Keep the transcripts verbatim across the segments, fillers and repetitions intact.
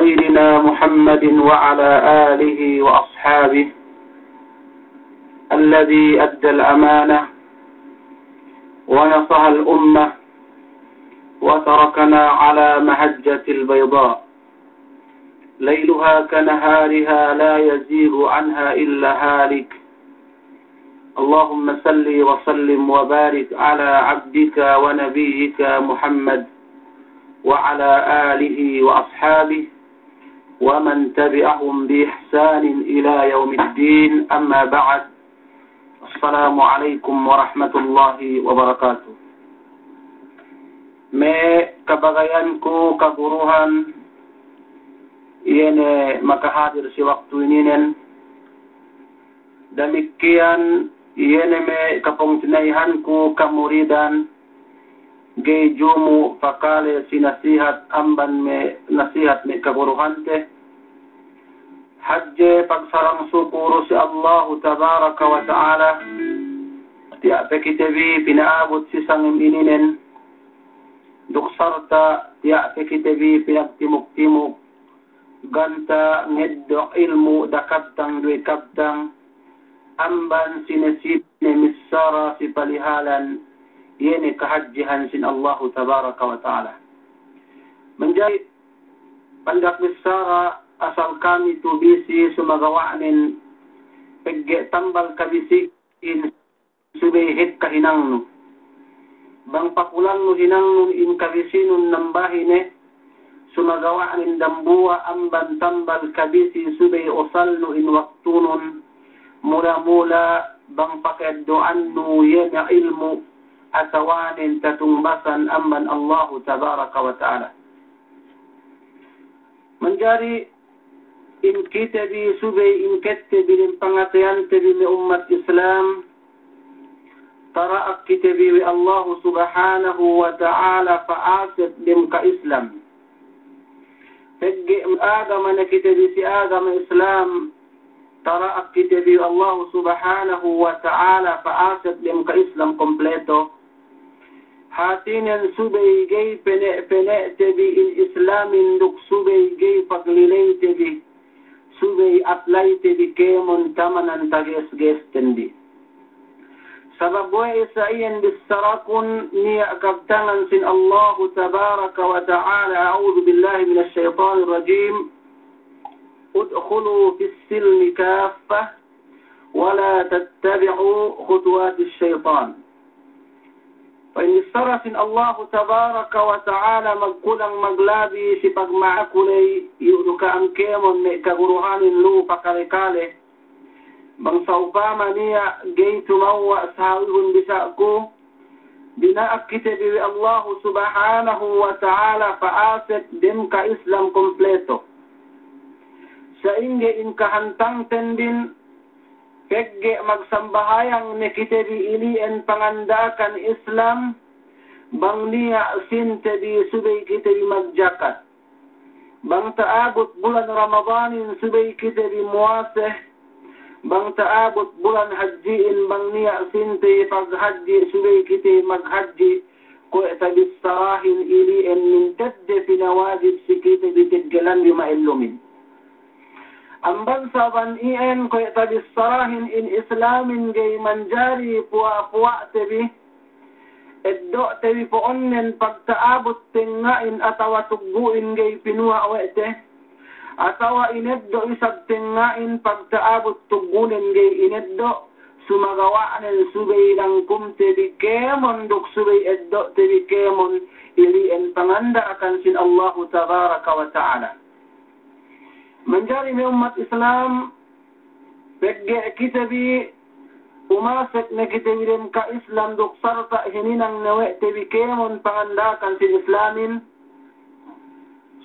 سيدنا محمد وعلى آله وأصحابه الذي أدى الأمانة ونصح الأمة وتركنا على محجة البيضاء ليلها كنهارها لا يزيغ عنها إلا هالك. اللهم صل وسلم وبارك على عبدك ونبيك محمد وعلى آله وأصحابه ومن تبعهم بإحسان إلى يوم الدين، أما بعد. السلام عليكم ورحمة الله وبركاته. Me' kabagayanku kaguruhan, iye ne makahadir si waktu ininen, damikkiyan iye ne me' kapungtina'ihanku kamuridan, ga'i jumu' pakale si nasihat amban me' nasihat me' kaguruhante. Hadje pagsarang sukuru si Allahu Tabaraka wa Ta'ala, tiya' pe kite bi pina'abut si sangem ininen, duk sarta' tiya' pe kite bi pinagtimuk-timuk, ganta' ngeddo' ilmu' dakabtang duwe kabtang, amban sine-sine missara si palihalan, iye ne kahadjehan sin Allahu Tabaraka wa Ta'ala. Manjari pandak missara asal kami tu bisi sumagawa'nen pegge' tambal kabisihin subey hekka hinangnu. Bang pakulangnu hinangnu in kabisinun nambahine, sumagawa'nen dambuwa' amban tambal kabisi subey usalnu in waktunun, mula-mula bang paka'eddo'annu iye ne ilmu' atawanen tatungbasan amban Allahu Tabaraka wa Ta'ala. Manjari in kite bi subey in kette bi dem pangateyante bi me' ummat Islam, tara'ak kite bi we' Allahu Subhanahu wa Ta'ala pa'asek dem ka-Islam. Pegge' agama ne kite bi si agama Islam, tara'ak kite bi we' Allahu Subhanahu wa Ta'ala pa'asek dem ka-Islam kompleto. Hātinen subey ga'i pene'-pene'te bi in Islamin duk subey ga'i paglileyte bi, subey applyte bi kēmon tamanan tages-gesten bi. Sabab we' isa iyan bissarakun niya' kabtangan sin Allahu Tabaraka wa Ta'ala, أعوذ بالله من الشيطان الرجيم. ادخلوا في السلم كافة ولا تتبعوا خطوات الشيطان. Pa'in bissara sin Allahu Tabaraka wa Ta'ala magkulang maglabi si pagma'akuley, iyu' du ka'am kēmon me' kaguruhanin lu'u pakale-kale. Bang sa'upama niya' ga'i tumewwa' sahawihun bisa'ku, dina'ak kite bi we' Allahu Subhanahu wa Ta'ala pa'asek dem ka-Islam kompleto. Sa'ingge in kahantangten bin, pegge' magsambahayang ne kite bi ili'en panganda'akan Islam, bang niya' sinte bi subey kite bi magjakat. Bang ta'abut bulan Ramadanin subey kite bi muwase. Bang ta'abut bulan hadji'in bang niya' sinte paghadji' subey kite maghadji'. Kuwe' tabissarahin ili'en mintedde pinawajib si kite bi teggelan bi ma'ellumin. Amban sabab iyan kuwe' tabissarahin in Islamin ga'i manjari puwa'-puwa'te bi, eddo'te bi po'onnen pagta'abut tengnga'in atawa tuggu'in ga'i pinuwa' we' te, atawa ineddo' isab tengnga'in pagta'abut tuggunen ga'i ineddo', sumagawa'nen subey langkumte bi kēmon duk subey eddo'te bi kēmon ili'en panganda'akan sin Allahu Tabaraka wa Ta'ala. Manjari me' ummat Islam, pegge' kite bi umasek ne kite bi dem ka-Islam duk sarta' hininang ne we' te bi kēmon panganda'akan sin Islamin,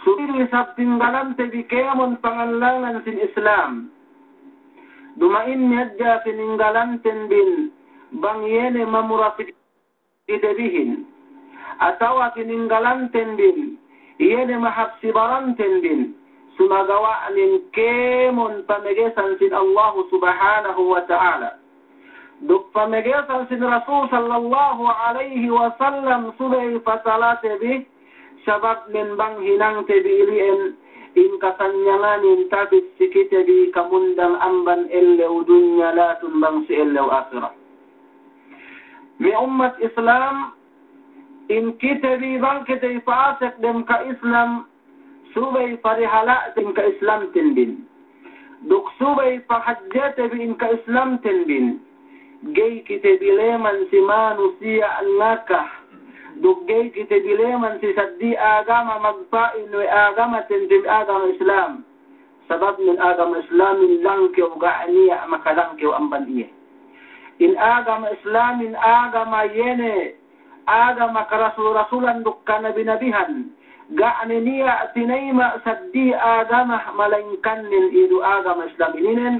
subey du isab tinggalante bi kēmon panganlangan sin Islam. Duma'in ne hadja tininggalanten bin bang iye ne mamura si kite bihin, atawa tininggalanten bin iye ne mahāp si baranten bin, sumagawa'nen kēmon pamegesan sin Allahu Subhanahu wa Ta'ala duk pamegesan sin Rasul sallallahu alayhi wasallam subey patalate bi, sabab nen bang hinangte bi ili'en in kasanyanganin tapit si kite bi kamundang amban ellew dunya latun bang si ellew ahirat. Me' ummat Islam, in kite bi bang kite bi pa'asek dem ka-Islam, subey parihala'te in ka-Islamten bin. Duk subey pahadjete bi in ka-Islamten bin. Gey kite bi leman si manusiya' ngaka. Duk gey kite bi leman si saddi agama magpa'in we' agamaten bi agama Islam. Sabab nen agama Islamin langkew ga' niya' makalangkew amban iye. In agama Islamin agama iye ne agama karasul-rasulan duk kanabi-nabihan, ga' ne niya' tinayima' saddi agama malayingkan nen iye du agama Islam ininen,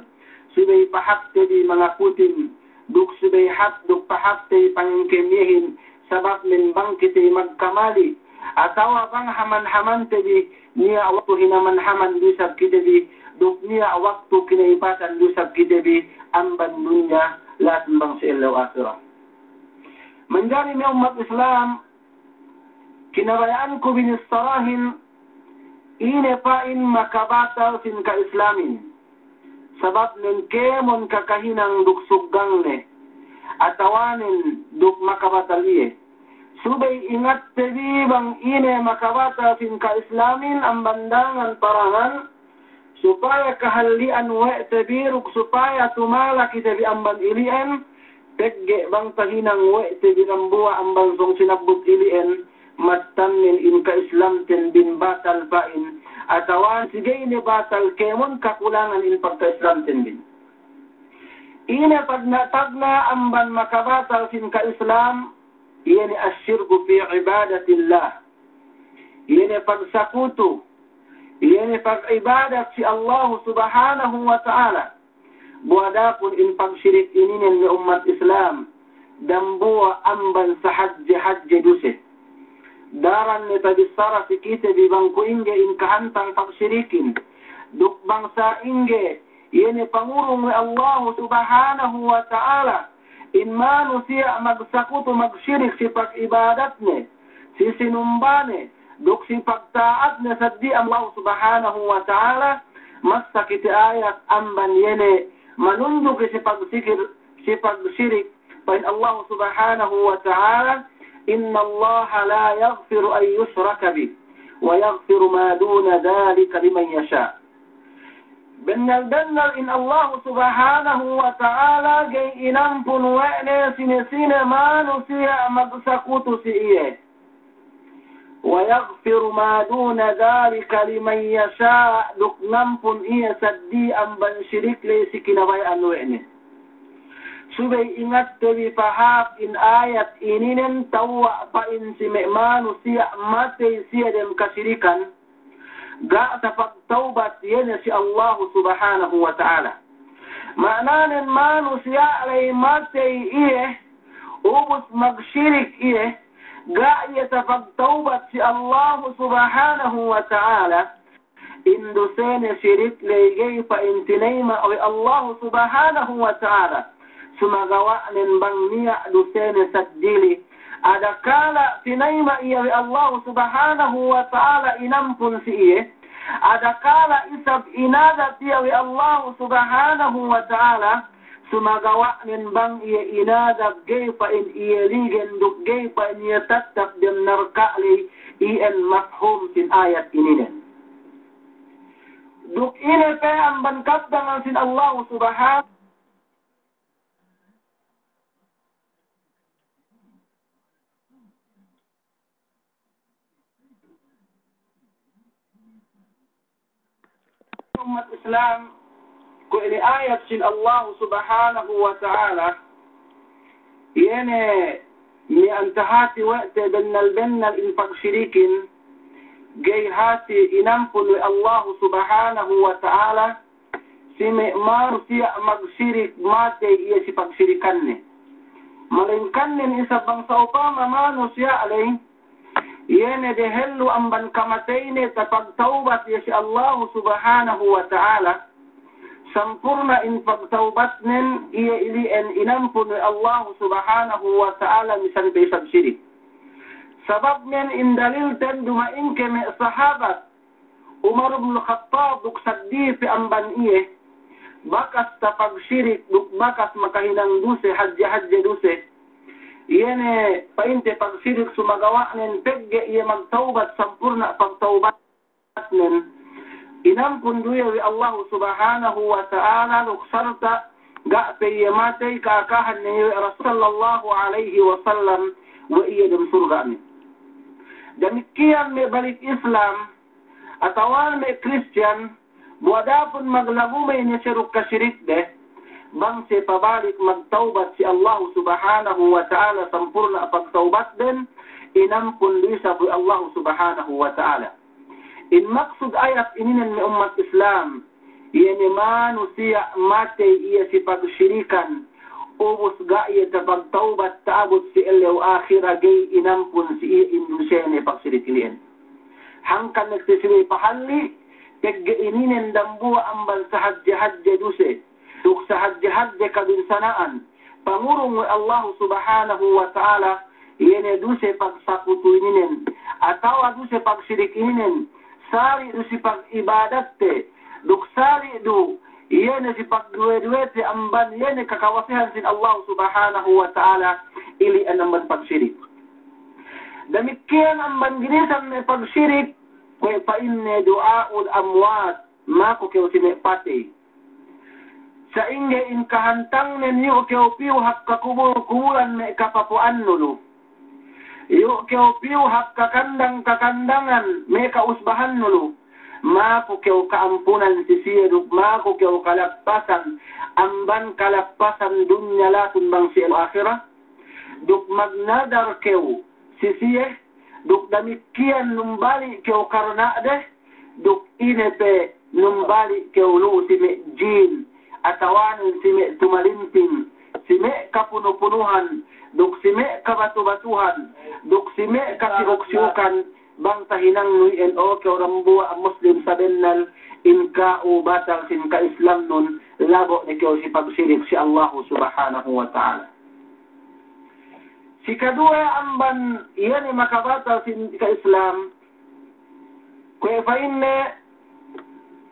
subey pahakte bi mangakutin, duk subey hak duk pahakte bi pangengkem iyehin, sabab nen bang kite magkamali, atawa bang haman-hamante bi niya' waktu hinaman-haman du isab kite bi, duk niya' waktu kinaibatan du isab kite bi, amban dunya latun bang si ellew ahirat. Manjari me' ummat Islam, kinabaya'anku binissarahin, ine pa'in makabatal sin ka-Islamin. Sabab nen kēmon kakahinang duk suggangne, atawa nen duk makabatal iye. Subey ingatte bi bang ine makabatal sin ka-Islamin amban dangan-parangan, supaya kahalli'an we' te bi duk supaya tumala kite bi amban ili'en, pegge' bang tahinang we' te bi dambuwa' amban sōng sinabbut ili'en, mattannen in ka-Islamten bin batal pa'in, atawa si gey ne batal kēmon kakulangan in pagka-Islamten bin. Ine pagna'-tagna' amban makabatal sin ka-Islam, iye ne ash-shirku fi ibadatillah. Iye ne pagsakutu, iye ne pag'ibadat si Allahu Subhanahu wa Ta'ala. Bu adapun in pagshirik ininen me' ummat Islam, dambuwa' amban sahadje-hadje duse. Daran ne tabissara si kite bi bang kuwe' ingge in kahantang pagshirikin. Duk bang sa'ingge, iye ne pangurung we' Allahu Subhanahu wa Ta'ala, in manusiya' magsakutu magshirik si pag'ibadatne, si sinumbane, duk si pagta'atne saddi Allahu Subhanahu wa Ta'ala, massa kite ayat amban iye ne manunjuki si pagsikir, si pagshirik, pa'in Allahu Subhanahu wa Ta'ala, إن الله لا يغفر أن يشرك به ويغفر ما دون ذلك لمن يشاء. Bennal-bennal in Allahu Subhanahu wa Ta'ala ga'i inampun we' ne sine-sine manusiya' magsakutu si iye. ويغفر ما دون ذلك لمن يشاء, duk nampun iye saddi amban shirik ley si kinabaya'an we' ne. Subey ingatte bi pahāp in ayat ininen tewwa' pa'in si me' manusiya' matey siye dem kashirikan, ga' tapagtawbat iye ne si Allahu Subhanahu wa Ta'ala. Ma'nanen manusiya' ley matey iye, ubus magshirik iye, ga' iye tapagtawbat si Allahu Subhanahu wa Ta'ala, in dusene shirik ley ga'i pa'in tinayima' we' Allahu Subhanahu wa Ta'ala. Sumagawa'nen bang niya' dusene saddili, adakala' tinayima' iye we' Allahu Subhanahu wa Ta'ala inampun si iye, adakala' isab inadab iye we' Allahu Subhanahu wa Ta'ala, sumagawa'nen bang iye inadab ga'i pa'in iye ligen duk ga'i pa'in iye tattap dem narka' ley, iyan mafhum sin ayat ininen. Duk ine pe amban kabtangan sin Allahu Subhanahu Ummat Islam, kuwe' inin ayat sin Allahu Subhanahu wa Ta'ala, iye ne miya'an tahati we' te bennal-bennal in pagshirikin, ga'i hati inampun we' Allahu Subhanahu wa Ta'ala, si me' manusiya' magshirik matey iye si pagshirikanne. Malayingkan nen isab bang sa'upama manusiya' ley, iye ne dehellu amban kamateyne tapagtawbat iye si Allahu Subhanahu wa Ta'ala, sampurna' in pagtawbatnen, iye ili'en inampun we' Allahu Subhanahu wa Ta'ala misan pe isab shirik. Sabab nen in dalilten duma'in ke me' sahabat, Umar ibnul Khattab duk saddi pe amban iye, bakas tapagsirik duk bakas makahinang duse, hadje-hadje duse. Iye ne pa'inte pagsirik sumagawa'nen pegge' iye magtawbat sampurna' pagtawbat nen, inampun du iye we' Allahu Subhanahu wa Ta'ala, duk sarta' ga' pe iye matey, ka'akahan ne iye we' Rasul sallallahu alayhi wasallam we' iye dem surga' ne. Damikkiyan me' balik Islam, atawa me' Kristiyan, bu adapun maglagumey ne siye duk kasirik de, bang siye pabalik magtawbat si Allahu Subhanahu wa Ta'ala sampurna' pagtawbat den, inampun du isab we' Allahu Subhanahu wa Ta'ala. In maksud ayat ininen me' ummat Islam, iye ne manusiya' matey iye si pagsirikan, ubus ga' iye tapagtawbat ta'abut si ellew ahirat, ga'i inampun si iye in dusene pagsirik ili'en. Hangkan ne si siye pahalli', pegge' ininen dambuwa' amban sahadje-hadje duse, duk sahadje-hadje kabinsana'an, pangurung we' Allahu Subhanahu wa Ta'ala, iye ne duse pagsakutu ininen, atawa duse pagsirik ininen, sali' du si pag'ibadatte, duk sali' du, iye ne si pagduwe-duwete amban iye ne kakawasehan sin Allahu Subhanahu wa Ta'ala, ili'en amban pagsirik. Damikkiyan amban ginisan me' pagsirik, kuwe' pa'inne du'a'ul amwat, maku kew si me' patey. Sa'ingge in kahantangnen, iyu' kew piyu hap kakubul-kubulan me' kapapu'annu lu. Iyu' kew piyu hap kakandang-kakandangan me' ka'usbahannu lu. Maku kew ka'ampunan si siye duk maku kew kalappasan amban kalappasan dunya latun bang si ahirat. Duk magnadar kew si siye, duk damikkiyan numbali' kew karna' de, duk ine pe numbali' kew lu si me' jin, atawanen si me' tumalinting, si me' kapunu-punuhan, duk si me' kabatu-batuhan, duk si me' kasibuk-sibukan, bang tahinangnu iyan, o kew dambuwa' Muslim sabennal, in ka'u batal sin ka'islamnun, labo' ne kew si pagsirik si Allahu Subhanahu wa Ta'ala. Si kaduwe amban iye ne makabatal sin ka'islam, kuwe' pa'inne,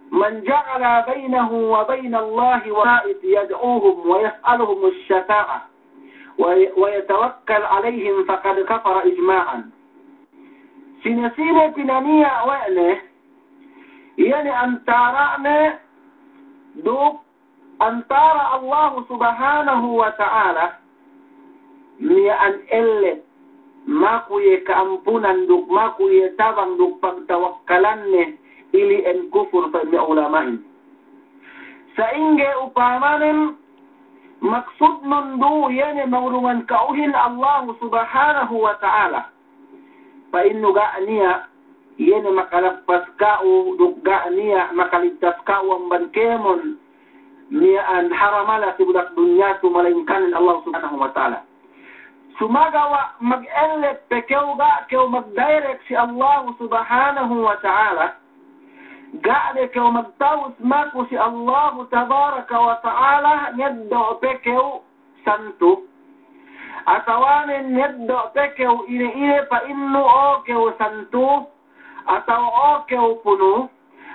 من جعل بينه وبين الله وسائط يدعوهم ويسألهم الشفاعة وي-، ويتوكل عليهم فقد كفر إجماعا. Sine-sine pinaniya' we' ne, iye ne antara'ne duk antara' Allahu Subhanahu wa Ta'ala, miya'an ellet, maku iye ka'ampunan duk maku iye tabang duk pagtawakkalanne, ili'en kufur pa'in me' ulama'in. Sa'ingge upamanen maksudnun du iye ne mangurungan ka'uhin Allahu Subhanahu wa Ta'ala. Pa'innu ga' niya' iye ne makalappas ka'u, duk ga' niya' makaligtas ka'u amban kēmon miya'an haramala si bulak dunya tu, malaingkan Allah Subhanahu wa Ta'ala. Sumagawa' magellet pe kew, ga' kew magdirect si Allah Subhanahu wa Ta'ala, ga' de kew magtawus maku si Allah Tabaraka wa Ta'ala, ngeddo' pe kew santu. Atawanen ngeddo' pe kew ine-ine pa'innu, o kew santu, atawa o kew punu,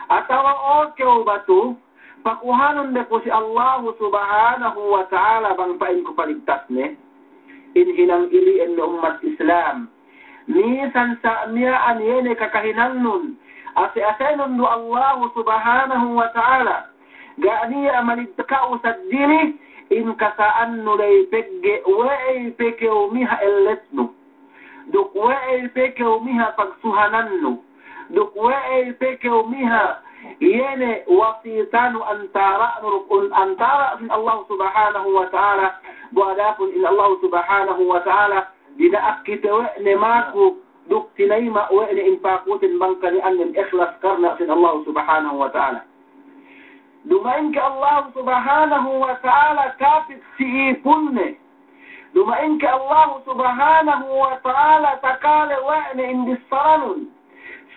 atawa o kew batu, pakuhanun de ku si Allahu Subhanahu wa Ta'ala bang pa'inku paligtasne. In hinang ili'en me' ummat Islam. Misan sa' miya'an iye ne kakahinangnun, ase'-ase'nun du Allahu Subhanahu wa Ta'ala. Ga' niya' maligtas ka'u saddili, in kasa'annu ley pegge' we'ey pe kew miha elletnu, duk we'ey pe kew miha pagsuhanannu, duk we'ey pe kew miha iye ne wasitanu antara'nu duk un-, antara' sin Allah Subhanahu wa Ta'ala. Bu adapun in Allah Subhanahu wa Ta'ala, dina'ak kite we' ne maku, duk tinayima' we' ne in pakuten bang kani'annen ikhlas karna' sin Allah Subhanahu wa Ta'ala. Duma'in ke Allah Subhanahu wa Ta'ala kapit si ipunne. Duma'in ke Allah Subhanahu wa Ta'ala takale we' ne in bissaranun.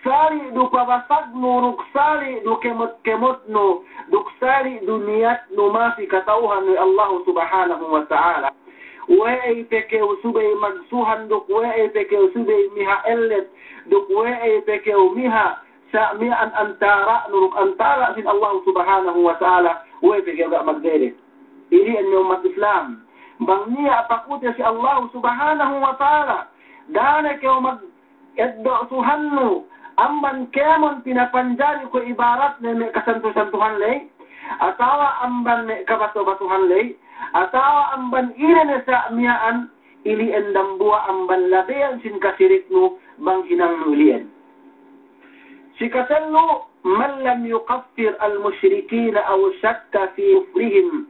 Sali' du pabasagnu, duk sali' du kemot-kemotnu, duk sali' du niyatnu masi kata'uhan we' Allah Subhanahu wa Ta'ala. We'ey pe kew subey magsuhan, duk we'ey pe kew subey miha ellet, duk we'ey pe kew miha sa' miya'an antara'nu duk antara' sin Allahu Subhanahu wa Ta'ala, we' pe kew ga' magdede. Ili'en me' ummat Islam, bang niya' pakute si Allahu Subhanahu wa Ta'ala, da'a ne kew mag eddo' Tuhannu, amban kēmon pinapanjari kuwe' ibaratne me' kasantu-santuhan ley, atawa amban me' kabato-batohan ley, atawa amban ine ne sa' miya'an, ili'en dambuwa' amban labeyan sin kasiriknu bang hinangnu ili'en. Sikatellu, من لم يكفر المشركين أو شك في كفرهم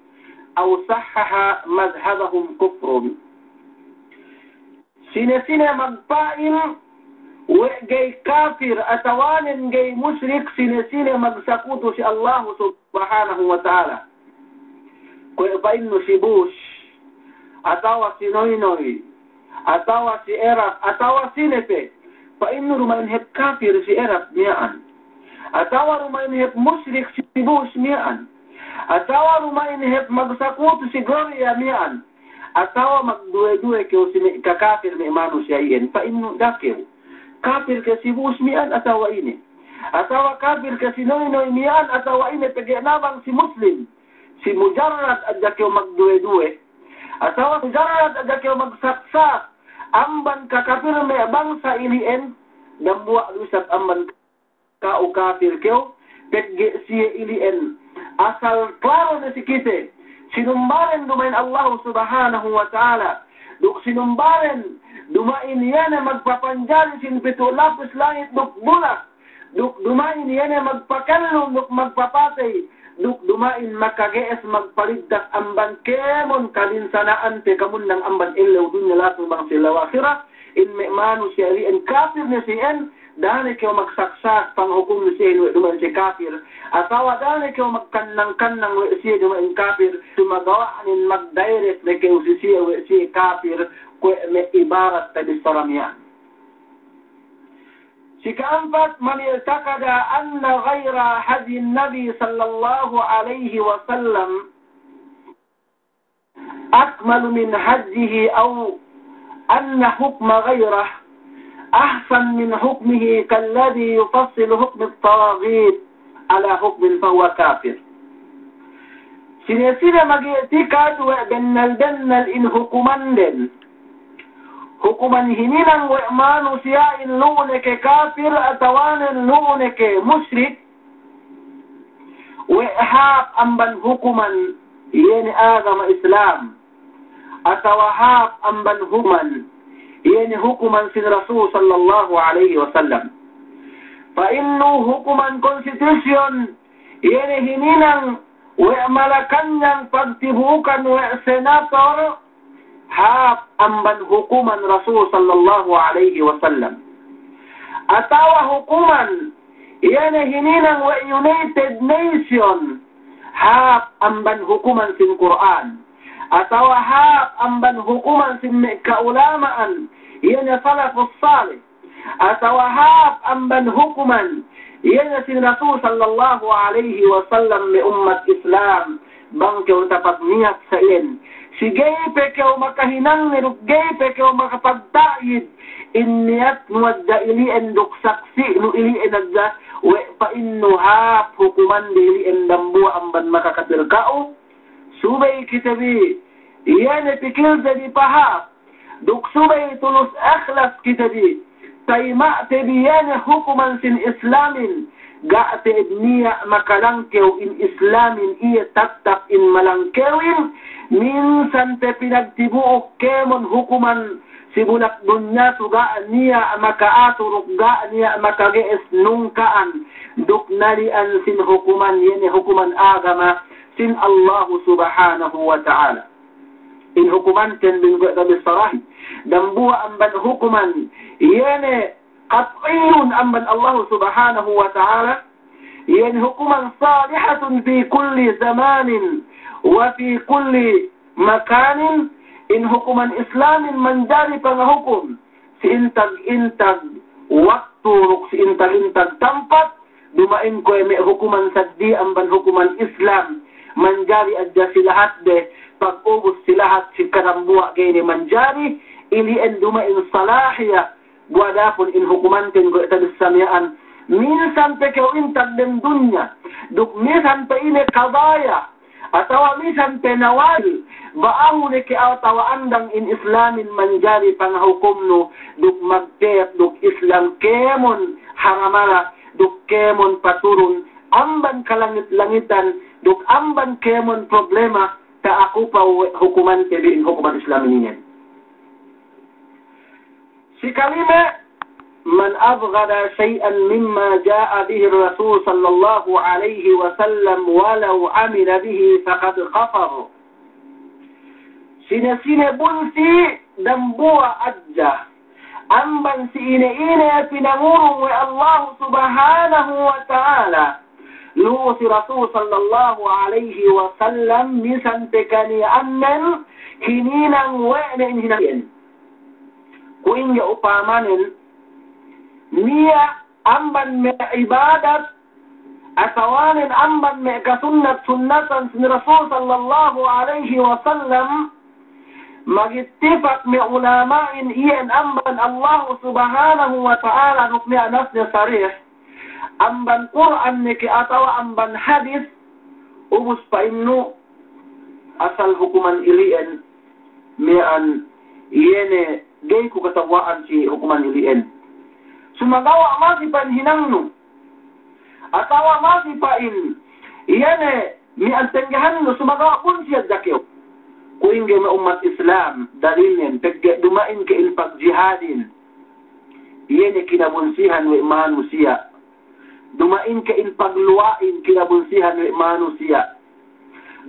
أو صحح مذهبهم كفر. Sine-sine magpa'in we' ga'i kapir atawanen ga'i musrik, sine-sine magsakutu si Allahu Subhanahu wa Ta'ala. Kuwe' pa'innu si Bush, atawa si Noynoy, atawa si Erap, atawa sine pe, pa'innu duma'in hep kapir si Erap miya'an. Atawa duma'in hep musrik si Bush miya'an. Atawa duma'in hep magsakutu si Gloria miya'an. Atawa magduwe-duwe kew si me' kakapir me' manusiya' iyan, pa'innu da'a kew. Kapir ke si Bush miya'an atawa ine. Atawa kapir ke si Noynoy miya'an atawa ine, pegge' nabang si Muslim. Si mujarrad hadja kew magduwe-duwe. Atawa mujarrad hadja kew magsaksak amban kakapir me' bangsa ili'en, dambuwa' du isab amban ka'u kapir kew, pegge' siye ili'en asal klaru ne si kite, sinumbaren duma'in Allahu Subhanahu wa Ta'ala, duk sinumbaren duma'in iye ne magpapanjari sin pitu' lapis langit duk bulak, duk duma'in iye ne magpakellum duk magpapatey, duk duma'in makage'es magpaligtas amban kēmon kabinsana'ante kamunnang amban ellew dunya latung bang si ellew ahirat, in me' manusiya' ili'en kapir ne si iyan, da'a ne kew magsaksak panghukum ne si iyan we' duma'in siye kapir, atawa da'a ne kew magkannang-kannang we' siye duma'in kapir, sumagawa' inin magdirect ne kew si siye we' siye kapir, kuwe' me' ibarat tabissara miya'an. Sika'ampat, من اعتقد أن غير هدي النبي صلى الله عليه وسلم أكمل من هديه أو أن حكم غيره أحسن من حكمه كالذي يفصل حكم الطواغيت على حكم فهو كافر. Sine-sine mag'i'tikad we' bennal-bennal in hukumanden, hukuman hininang we' manusiya'in lu'u ne ke kapir atawanen lu'u ne ke musrik, we' hāp amban hukuman iye ne agama Islam, atawa hāp amban hukuman iye ne hukuman sin Rasul sallallahu alaihi wasallam. Pa'innu hukuman konstitusiyon iye ne hininang we' Malakanyang pagtibu'ukan we' senator, hāp amban hukuman Rasul sallallahu alaihi wasallam. Atawa hukuman iye ne hininang we' United Nation, hāp amban hukuman sin Kur'an. Atawa hāp amban hukuman sin me' ka'ulama'an iye ne salafus salih. Atawa hāp amban hukuman iye ne sin Rasul sallallahu alaihi wasallam, me' ummat Islam, bang kew tapagniyat sa iyan. Si ga'i pe kew makahinang ne duk ga'i pe kew makapagta'yid, in niyatnu hadja ili'en duk saksi'nu ili'en hadja, we' pa'innu hāp hukumande ili'en dambuwa' amban makakapir ka'u, subey kite bi iye ne pikilde bi pahāp, duk subey tulus ikhlas kite bi, tayima'te bi iye ne hukuman sin Islamin, ga' te'ed niya' makalangkew in Islamin iye tattap in malangkewin, minsan pe pinagtibu'uk kēmon hukuman si bulak dunya tu ga' niya' maka'atur duk ga' niya' makage'es nungka'an duk nali'an sin hukuman, iye ne hukuman agama sin Allahu Subhanahu wa Ta'ala. In hukumanten bi kuwe' tabissarahin, dambuwa' amban hukuman iye ne qat'iyyun amban Allahu Subhanahu wa Ta'ala, iye ne hukuman salihatun fi kulli zamanin wa fi kulli makanin, in hukuman Islamin manjari pangahukum si intag-intag waktu duk si intag-intag tampat, duma'in kuwe' me' hukuman saddi amban hukuman Islam, manjari hadja si lahatde, pag'ubus si lahat si kadambuwa' ga'i ne manjari, ili'en duma'in salahiyah. Bu adapun in hukumanten kuwe' tabissā miya'an, Minsan pe kew intag dem dunya, duk minsan pe ine kabaya, atawa minsan pe nawali, ba'ahu ne ke atawa andang in Islamin manjari pangahukumnu, duk magtep, duk Islam kēmon haramala, duk kēmon paturun, amban kalangit-langitan, duk amban kēmon problema, ta'akupa we' hukumante bi in hukuman Islamin inin. Sikalime, من أبغض شيئا مما جاء به الرسول صلى الله عليه وسلم ولو عمل به فقد كفر. Sine-sine bunsi dambuwa' hadja amban si ine-ine pinangurung we' Allahu Subhanahu wa Ta'ala, lu'u si Rasul sallallahu alaihi wasallam, minsan pe kaniya'annen hininang we' ne in hinangin. Kuwe' ingge upamanen, niya' amban me' ibadat, atawanen amban me' kasunnat-sunnatan sin Rasul sallallahu alaihi wasallam, magittifak me' ulama'in iyan amban Allahu Subhanahu wa Ta'ala duk me' nasne sarih, amban Kur'an ne ke atawa amban hadis, ubus pa'innu, asal hukuman ili'en, miya'an iye ne ga'i ku katawa'an si hukuman ili'en. Sumagawa' masi pa'in hinangnu, atawa masi pa'in iye ne miya'an tenggehannu, sumagawa' bunsi hadja kew. Kuwe' ingge me' ummat Islam, dalilnen, pegge' duma'in ke in pagjihadin, iye ne kinabunsihan we' manusiya'. Duma'in ke in pagluwa'in kinabunsihan we' manusiya'.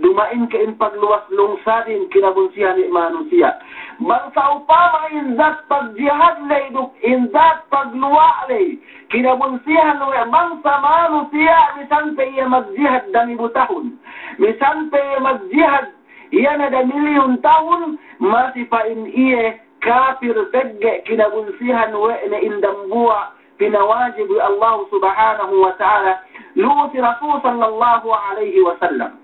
Duma'in ke in pagluwas lungsadin kinabunsihan we' manusiya'. Bang sa'upama in zat pagjihad ley duk in zat pagluwa' ley kinabunsihan we' bangsa manusiya', minsan pe iye magjihad dangibu tahun, minsan pe iye magjihad iye ne damilyun tahun, masi pa'in iye kapir pegge' kinabunsihan we' ne in dambuwa' pinawajib we' Allahu Subhanahu wa Ta'ala, lu'u si Rasul sallallahu alaihi wasallam.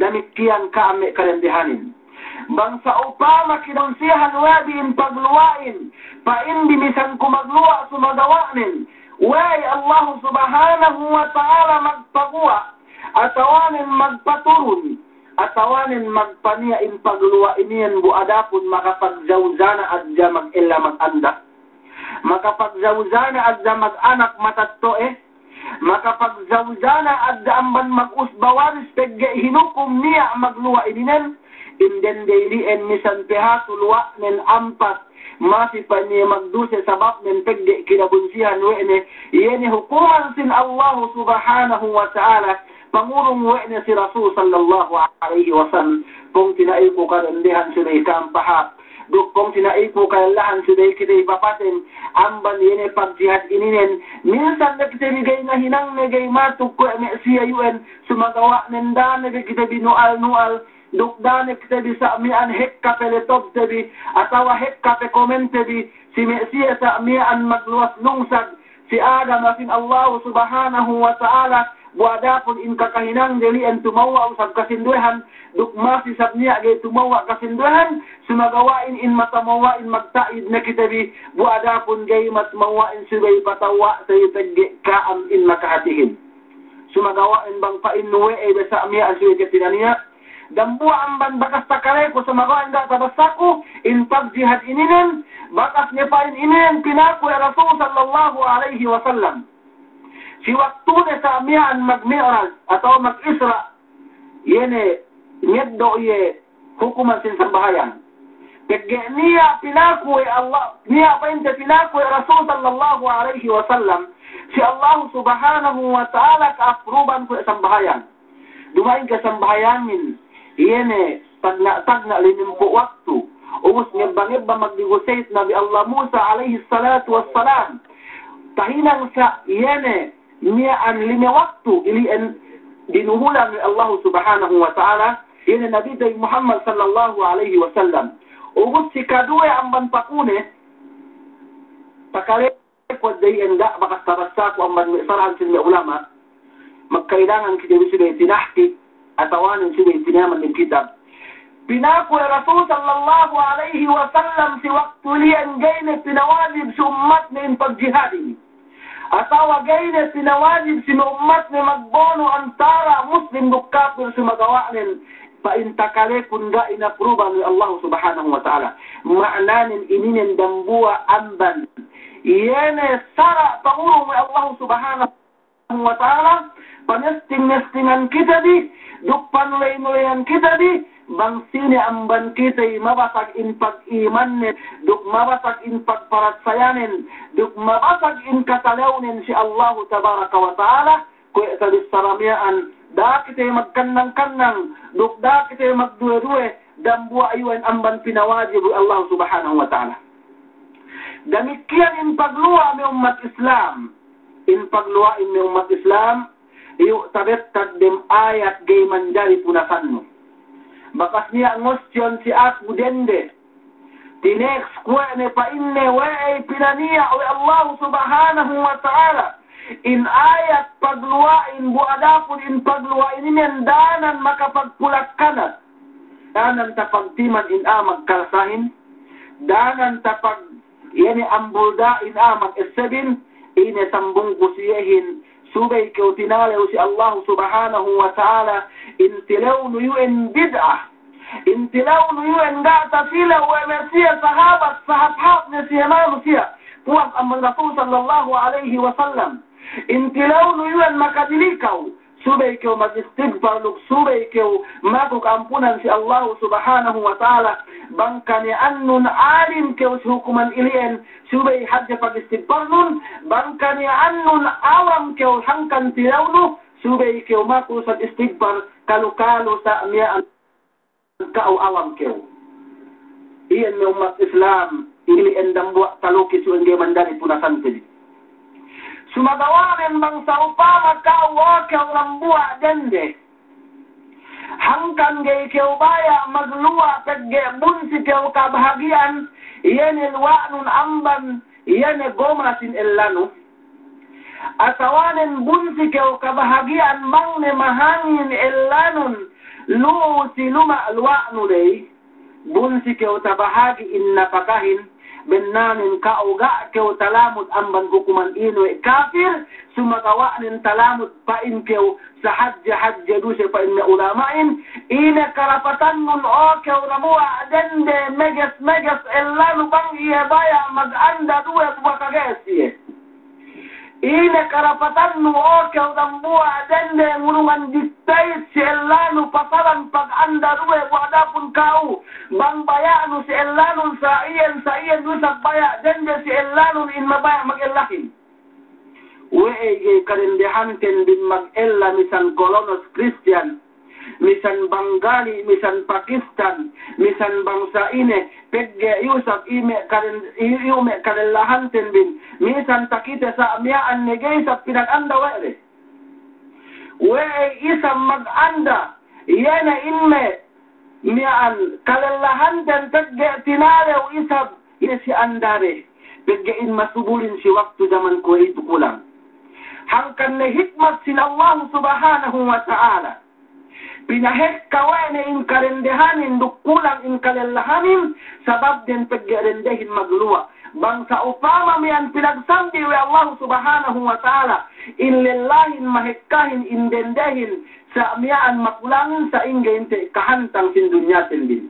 Damikkiyan ka'am me' kadendehanin. Bang sa'upama kinabunsihan we' bi in pagluwa'in, pa'in bi minsan ku magluwa' sumagawa'nen we' Allahu Subhanahu wa Ta'ala magpaguwa', atawanen magpaturun, atawanen magpaniya' in pagluwa' inin, bu adapun makapagjawjana hadja magella maganda. Makapagjawjana hadja mag-anak matetto'e, makapagjawjana hadja amban mag-usba waris pegge' hinukum niya' magluwa' ininen, in dende ili'en minsan pe hatu luwa'nen ampat, masi pa'in iye magduse sababnen pegge' kinabunsihan we' ne, iye ne hukuman sin Allahu Subhanahu wa Ta'ala, pangurung we' ne si Rasul sallallahu alaihi wasallam. Pungtina'iku kadendehan, subey ka'am pahāp. Duk pungtina'iku kalellahan, subey kite bi papaten amban iye ne pagjihad ininen. Minsan ne kite bi ga'i nahinangne, ga'i matuk kuwe' me' siye iyu'en, sumagawa'nen da'a ne bi kite bi nu'al-nu'al, duk da'a ne kite bi sa' miya'an hekka pe letobte bi, atawa hekka pe komente bi, si me' siye sa' miya'an magluwas lungsad, si agama sin Allahu Subhanahu wa Ta'ala, bu adapun in kakahinang deli'en tumewwa' usab kasinduwehan, duk masi sab niya' ga'i tumewwa' kasinduwehan, sumagawa'in in matamewwa'in magta'id ne kite bi, bu adapun ga'i matamewwa'in subey patewwa' te bi pegge' ka'am in makahatihin. Sumagawa'in bang pa'innu we'ey be sa' miya'an subey kite bi niya', dambuwa' amban bakas takaleku, sumagawa' ga' tabassaku in pagjihad ininen, bakas ne pa'in ininen pinaku we' Rasul sallallahu alaihi wasallam. Si waktune sa' miya'an magmi'raj atawa mag-isra', iye ne ngeddo' iye hukuman sin sambahayang. Pegge' niya' pinaku we' Allah, niya' pa'inte pinaku we' Rasul sallallahu alaihi wasallam, si Allahu Subhanahu wa Ta'ala ka'apruban kuwe' sambahayang. Duma'in ke sambahayangin, iye ne tagna'-tagna' limempū' waktu. Ubus ngebba-ngebba magnegotiate Nabi Allah Musa alaihi salatu wassalam. Tahinang sa' iye ne miya'an lime waktu ili'en dinuhulan we' Allahu Subhanahu wa Ta'ala, iye ne Nabite bi Muhammad sallallahu alaihi wasallam. Ubus si kaduwe amban pakune, takale kuwe' de iyan ga' bakas tabassaku amban me' sarhan sin me' ulama', magkailangan kite bi subey tinahkik, atawanen subey tinaman dem kitab. Pinaku we' Rasul sallallahu alaihi wasallam si waktu ili'en ga'i ne pinawajib si ummatne in pagjihadin. Atawa ga'i ne pinawajib si me' ummatne magbono' antara' Muslim duk kapir sumagawa'nen pa'in takalekun ga' inapruban we' Allahu Subhanahu wa Ta'ala. Ma'ananen ininen dambuwa' amban iye ne sara' pangurung we' Allahu Subhanahu wa Ta'ala, panesting-nestingan kite bi, duk panuley-nuleyan kite bi, bang sine amban kite mabasag in pag'imannen, duk mabasag in pagparatsayanen, duk mabasag in katalewnen si Allahu Tabaraka wa Ta'ala, kuwe' tabissara miya'an, da'a kite magkannang-kannang, duk da'a kite magduwe-duwe, dambuwa' iyuwen amban pinawajib we' Allahu Subhanahu wa Ta'ala. Damikkiyan in pagluwa' me' ummat Islam. In pagluwa'in me' ummat Islam, iyu' tabettad dem ayat ga'i manjari punasannu. Bakas niya' ngostion si aku dende. Tinext kuwe' ne pa'inne we'ey pinaniya' we' Allahu Subhanahu wa Ta'ala. In ayat pagluwa'in bu adapun in pagluwa'in inin danan makapagpulakkanan. Danan tapagtiman in a'a magkalsahin. Danan tapag iye ne ambul da'in a'a magessebin, ine sambungku siyehin, subey kew tinalew si Allahu Subhanahu wa Ta'ala, in tilewnu iyu'en bid'a. In tilewnu iyu'en ga' tatilew we' me' siye sahabat, sahāp-hāp ne siye manusiya'. Puwas amban Rasul sallallahu alaihi wasallam. In tilewnu iyu'en makadilikaw. Subey kew magistigpar duk subey kew maku ka'ampunan si Allahu Subhanahu wa Ta'ala. Bang kaniya'annun alim kew si hukuman ili'en, subey hadja pagistigparnun. Bang kaniya'annun awam kew hangkan tilewnu, subey kew maku isab istigpar kalu-kalu sa' miya'an ka'u awam kew. Iyan me' ummat Islam, ili'en dambuwa' talukis iyan ga'i manjari punasan te bi. Sumagawa'nen bang sa'upama ka'u o kew dambuwa' dende. Hangkan ga'i kew baya' magluwa' pegge' bunsi kew kabahagi'an, iye ne luwa'nun amban iye ne goma sin ellanu. Atawanen bunsi kew kabahagi'an bang ne mahangin ellanun lu'u si luma' luwa'nu ley. Bunsi kew tabahagi' in napakahin, bennanen ka'u ga' kew talamud amban hukuman ine we' kapir, sumagawa'nen talamud pa'in kew sahadje-hadje duse pa'in me' ulama'in, ine karapatannun o kew dambuwa' dende meges-meges ellanu bang iye baya' maganda duwe bu makages iye. Ine karapatannu o kew dambuwa' dende ngurungan dictate si ellanu pasalan paganda duwe bu adapun ka'u bang baya'nu si ellanun sa' iyan, sa' iyan du isab baya' dende si ellanun in mabaya' magellahin. We'ey ga'i kadendehanten bin magella misan kolonos Kristiyan, misan Banggali, misan Pakistan, misan bangsa ine, pegge' iyu isab iyu me' karen-, iyu, iyu me' kadellahanten bin, misan takite sa' miya'an ne ga'i isab pinaganda we' de. We'ey isab maganda, iye ne in me' miya'an kalellahanten pegge' tinalew isab iye si andade, pegge' in masubulin si waktu jaman kuwe'itu kulang. Hangkan ne hikmat sin Allahu Subhanahu wa Ta'ala. Pinahekka we' ne in kadendehanin duk kulang in kalellahanin, sabab den pegge' dendehin magluwa'. Bang sa'upama miya'an pinagsambi' we' Allahu Subhanahu wa Ta'ala, in lellahin mahekkahin in dendehin, sa' miya'an makulangin sa'ingge inte kahantang sin dunyaten bin.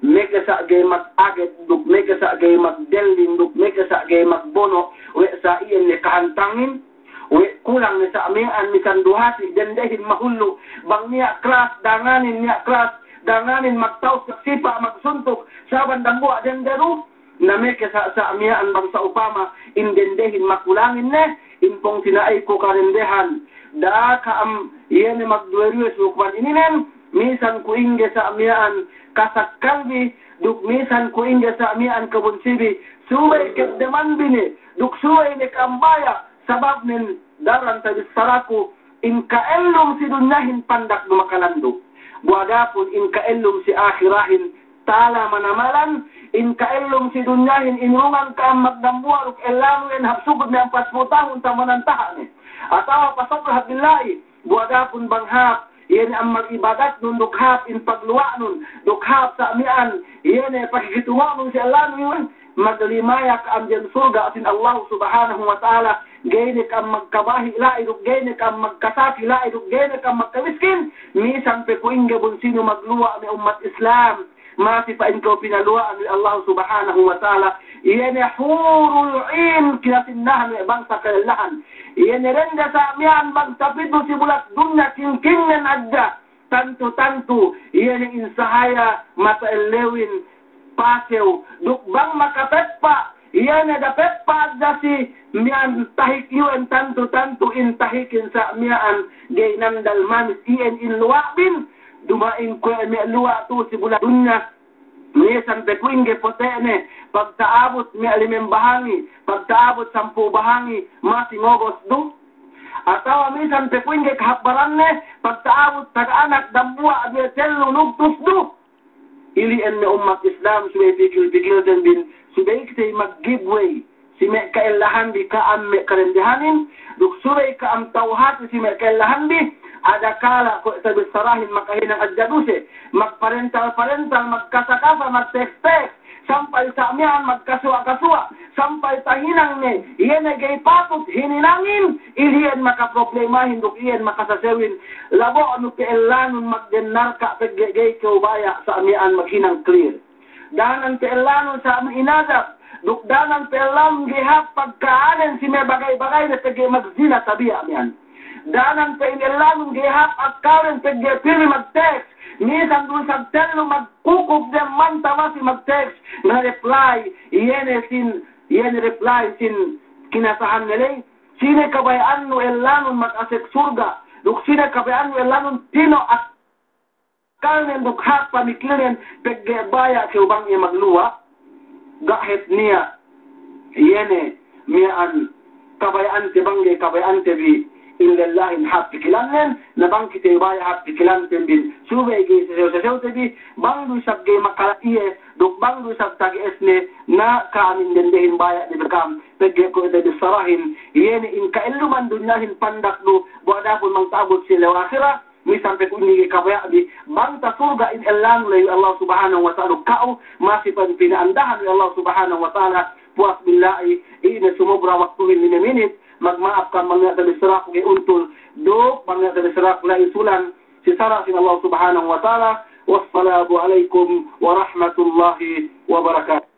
Meke sa' ga'i mag-aged duk, meke sa' ga'i magdelling duk, meke sa' ga'i magbono', we' sa' iyan ne kahantangin, we' kulang ne sa' miya'an misan duhati dendehin mahullu, bang niya' klas danganin, niya' klas danganin magtaus, magsipa', magsuntuk, saban dambuwa' dende du, Na meke sa', sa' miya'an bang sa'upama in dendehin makulangin ne, in pungtina'ayku kadendehan. Da'a ka'am iye ne magduwe-duwe si hukuman ininen, misan kuwe' ingge sa' miya'an kasakkalbi, duk misan kuwe' ingge sa' miya'an kabunsibi, subey keddemanbi ne, duk subey ne ka'am baya', sababnen daran tabissaraku, in ka'ellum si dunyahin pandak du makalandu'. Bu adapun in ka'ellum si ahirahin tala manamalan, in ka'ellum si dunyahin in urungan ka'am magdambuwa' duk ellanu'en hap sugud ne ampatpū' tahun tamanan taha' ne. Atawa pasabra hap billahi, bu adapun bang hap, iye ne amal ibadatnun duk hap in pagluwa'nun, duk hap sa' miya'an, iye ne pakikitungo'nun si ellanu iwen, maglimaya ka'am dem surga' sin Allahu Subhanahu wa Ta'ala, ga'i ne ka'am magkabahi' la'i duk ga'i ne ka'am magkasaki la'i duk ga'i ne ka'am magkamiskin, misan pe kuwingge bun sinu magluwa' me' ummat Islam, masi pa'in kew pinaluwa'an we' Allahu Subhanahu wa Ta'ala, iye ne hurul 'in kinasinnahan we' bangsa kalellahan, iye ne dende sa' miya'an bang tapitu si bulak dunya kingkingnen hadja, tantu-tantu, iye ne in sahaya mata ellewin pasew, duk bang makapeppa', iye ne dapeppa' hadja si miya'an tahik iyu'en tantu-tantu in tahikin sa' miya'an ga'i nandal manis iyan in luwa'bin, duma'in kuwe' me' luwa' tu si bulak dunya, misan pe kuwingge pote'ne, pagta'abut me' limem bahangi, pagta'abut sampū' bahangi, masi ngobos du. Atawa misan pe kuwingge kahapbaranne, pagta'abut taga anak dambuwa' duwe tellu nugtus du. Ili'en me' ummat Islam subey pikil-pikilten bin, subey kite mag-give way si me' ka'ellahanbi ka'am me' kadendehanin, duk subey ka'am tawhati si me' ka'ellahanbi, adakala' kuwe' tabissarahin makahinang hadja duse, magparental-parental, magkasa-kasa, magteks-teks, sampay sa' miya'an magkasuwa'-kasuwa', sampay tahinang ne, iye ne ga'i patut hininangin, ili'en makaproblemahin duk iyan makasasewin, labo'nu pe ellanun magdennarka' pegge' ga'i kew baya' sa' miya'an maghinang clear. Danan pe ellanun sa' inadab, duk danan pe ellanun ga'i hāp pagka'anen si me' bagay-bagayne pegge' magzina tabiya' miya'an. Danan pe in ellanun ga'i hāp akkalnen pegge' pili magteks, misan du isab tellu magkukub dem manta masi magteks, na reply, iye ne sin, iye ne reply sin kinasahanne ley, sine kabaya'annu ellanun makasek surga', duk sine kabaya'annu ellanun tino' ak- kalnen duk hāp pamikilnen pegge' baya' kew bang iye magluwa', ga' hep niya', iye ne, miya'an, kabaya'ante bang ga'i kabaya'ante bi, in lellahin hāp pikilannen, na bang kite baya' hāp pikilanten bin, subey ga'i sesew-sesewte bi, bang du isab ga'i makala' iye, duk bang du isab tage'esne, na ka'am in dendehin baya' de bi ka'am, pegge' kuwe' tabissarahin, iye ne in ka'elluman dunyahin pandak du, bu adapun bang ta'abut si ellew ahirat, misan pe kuwe' inin ga'i kabaya'bi, bang tasurga' in ellanun la'i we' Allah Subhanahu wa Ta'ala ka'u, masi pa'in pina'andahan we' Allah Subhanahu wa Ta'ala, puwas billahi, ine sumubra waktuhin lime minit, magma'ap ka'am bang niya' tabissaraku ga'i untul, duk bang niya' tabissaraku la'i sulan, si sara' sin Allah Subhanahu wa Ta'ala, wassalamu alaikum warahmatullahi wabarakatuh.